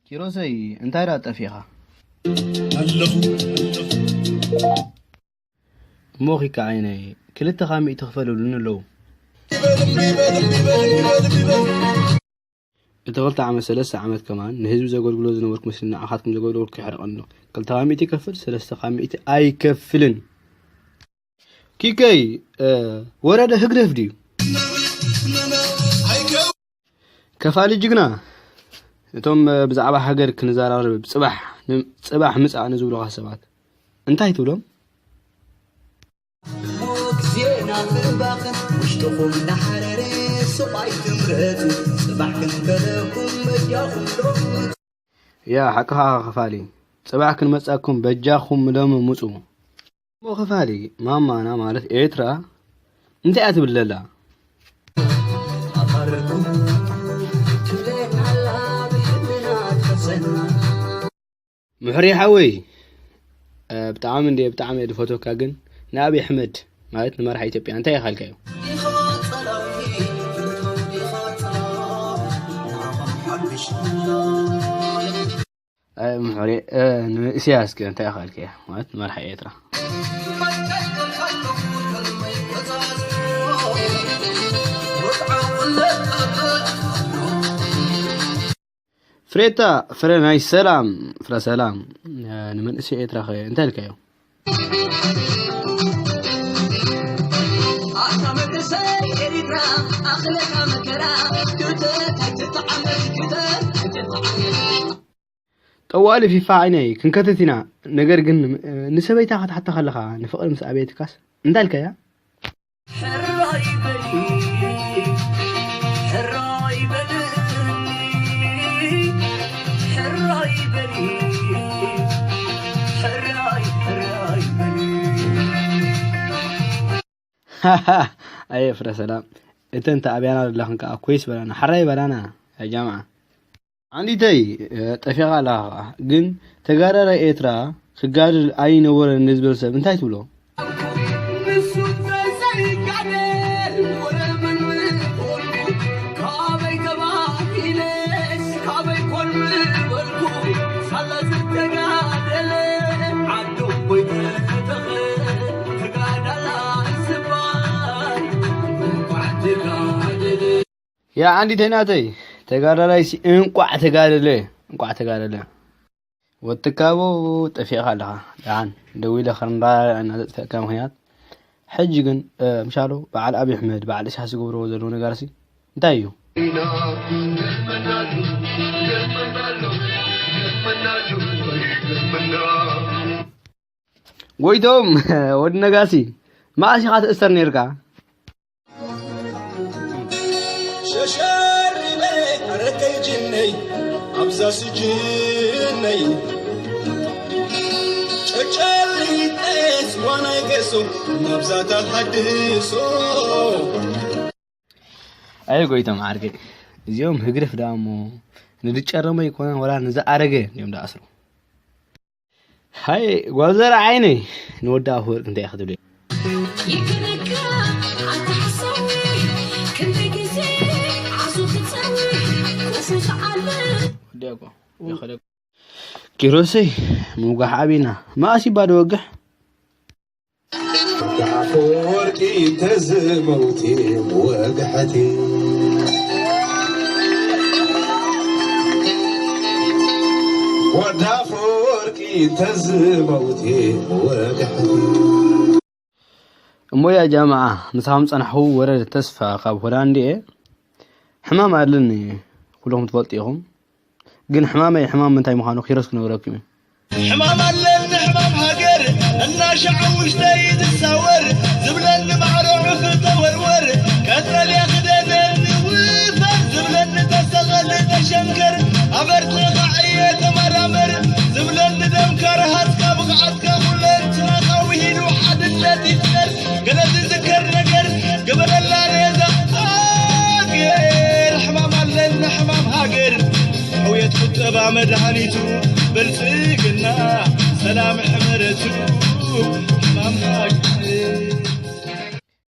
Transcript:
ኪሮሰይ፣ እንታይ ደኣ ጠፊእኻ? ኣለኹ። እሞ ኺካ ዓይነይ፣ ክልተ ካብ ሚእቲ ክፈሉሉኒ ኣለዉ። እቲ ክልተ ዓመት፣ ሰለስተ ዓመት ከማን ንህዝቢ ዘገልግሎ ዝነበርኩ መስለኒ፣ ንዓኻትኩም ዘገልገልኩ ይሕረቐኒ ኣሎ። ክልተ ካብ ሚእቲ ይከፍል፣ ሰለስተ ካብ ሚእቲ ኣይከፍልን። ኪከይ፣ እ፣ ወረደ ህግደፍ ድዩ? ከፋሊ ጅግና፣ እቶም፣ እ፣ ብዛዕባ ሃገር ክንዘራረብ ጽባሕ ን-፣ ጽባሕ ምጻእ ንዝብሉኻ ሰባት እንታይ ትብሎም? ሞት ዜና ምባኽን ውሽጥኹም እናሓረረ ሱቕ ኣይትምረጹ። ጽባሕ ክንከለኩም በጃኹም ሎሚ። ያ፣ ሓቅኻ ከፋሊ። ጽባሕ ክንመጻኩም በጃኹም ሎሚ ምጹ። እሞ ከፋሊ፣ ማማና ማለት ኤርትራ እንታይ እያ ትብል ዘላ? ምሕሪ ሓወይ፣ እ፣ ብጣዕሚ እንደ ብጣዕሚ እየ ዝፈትወካ፣ ግን ንኣብይ ኣሕመድ ማለት ንመራሕ ኢትዮጵያ እንታይ ኢኻ ኢልካዮ? እ፣ ምሕሪ፣ እ፣ ንእስያስ ከ እንታይ ኢኻ ኢልካዮ? ማለት ንመራሕ ኤርትራ። ፍሬታ፣ ፍረ ናይ ሰላም፣ ፍረ ሰላም፣ እ፣ ንመንእሰይ ኤርትራ ኸ እንታይ ኢልካዮ? ኣታ መንእሰይ ኤሪትራ፣ ኣኽለካ መከራ፣ ክተት ኣይትተዓመት፣ ክተት ኣይትተዓመት። ጠዋሊ ፊፋ ዓይነይ ክንከትት ኢና፣ ነገር ግን፣ እ፣ ንሰበይታ ክትሓታ ከለኻ ንፍቕሪ ምስ ኣበየትካስ እንታይ ኢልካያ? ሕራይ በሊ፣ ሕራይ በልኒ፣ ሕራይ በሊ፣ ሕራይ፣ ሕራይ በሊ። ኣየ ፍረ ሰላም፣ እተን ተኣብያና ዘለኽን ከኣ ኮይስ በላና፣ ሕራይ በላና፣ ያ ጃምዓ። ዓንዲተይ፣ እ፣ ጠፊኻ ኣለኻ ኸዓ። ግን ተጋዳላይ ኤርትራ ክጋደል ኣይነበረን ንዝብል ሰብ እንታይ ትብሎ? ንሱ እንተዘይጋደል ወረ መን ምኾንኩ? ካበይ ተባሂለስ ካበይ ኮን ምበልኩ? ሳላ ዝተጋደለ ዓዱ ወይ ተተኽለ ተጋዳላይ ዝባል እንኳዕ ተጋደለ። ያ ዓንዲተይ ናተይ፣ ተጋዳላይሲ እንቋዕ ተጋደለ፣ እንቋዕ ተጋደለ። ወትካቦ ጠፊእኻ ኣለኻ። ደሓን ደዊለ ክንራዳዳእ ኢና ዘጥፍአካ ምኽንያት። ሕጂ ግን፣ እ፣ ምሻሎ በዓል ኣብይ ኣሕመድ፣ በዓል ኢሳያስ ዝገብርዎ ዘለዉ ነገርሲ እንታይ እዩ? ጎይቶም፣ ወዲ ነጋሲ፣ መዓስ ኢኻ ትእሰር ነይርካ? ሸሸር በይ ኣረከይ ጅነይ ኣብዛ ስጅነይ ጨጨል ይጠስ ዋናይ ገሶ ናብዛ ተሃድሶ። ኣይ ጎይቶም ዓርከይ፣ እዚኦም ህግደፍ ደኣ እሞ ንዝጨረመ ኣይኮነን ወላ ንዝኣረገ እዮም ዝኣስሩ። ሃይ ጓል ዘር ዓይነይ፣ ንወዲ ኣፈወርቂ እንታይ ኢኻ ትብልዮ? ይግነካ ኣታ ሓሳዊ፣ ክንደይ ግዜ ዓሱ ክጸዊ፣ ክፉ ዝዓልም። ወዲ ኣኮ፣ ይኸደ-፣ ኪሮሰይ፣ ምውጋሕ ኣቢና፣ መኣስ ይባ ዶ ወግሕ? ኣፈወርቂ ተዝመውቲ ወግሐቲ። ወዲ ኣፈወርቂ ተዝመውቲ ወግሐቲ። እሞ ያ ጃምዓ፣ ምሳኹም ጸናሕኹ ወረደ ተስፋ ካብ ሆላንድ እየ። ሕማም ኣለኒ፣ ኩልኹም ትፈልጡ ኢኹም። ግን ሕማመይ ሕማም ምንታይ ምዃኑ ኪሮስ ክነግረኩም እዩ። ሕማም ኣለኒ ሕማም ሃገር፣ እናሻዕ ውሽጠይ ዝሳወር፣ ዝብለኒ ማዕሮ ዑፍ ተወርወር፣ ቀጠልያ ክደነኒ ውፈር፣ ዝብለኒ ተሰቐል ተሸንከር፣ ኣበርትኻ ዕየ ተመራመር፣ ዝብለኒ ደምካ ረሃጽካ ብቕዓትካ ኩለንትናኻ ውሂዱ ሓድነት ይፍጠር፣ ገለ ዝዝከር ነገር ግበረላ ሬዛ ሃገር፣ ሕማም ኣለኒ ሕማም ሃገር፣ ሕውየት ቁጠባ መድሃኒቱ ብልጽግና ሰላም ሕመረቱ ሕማም ሃገር።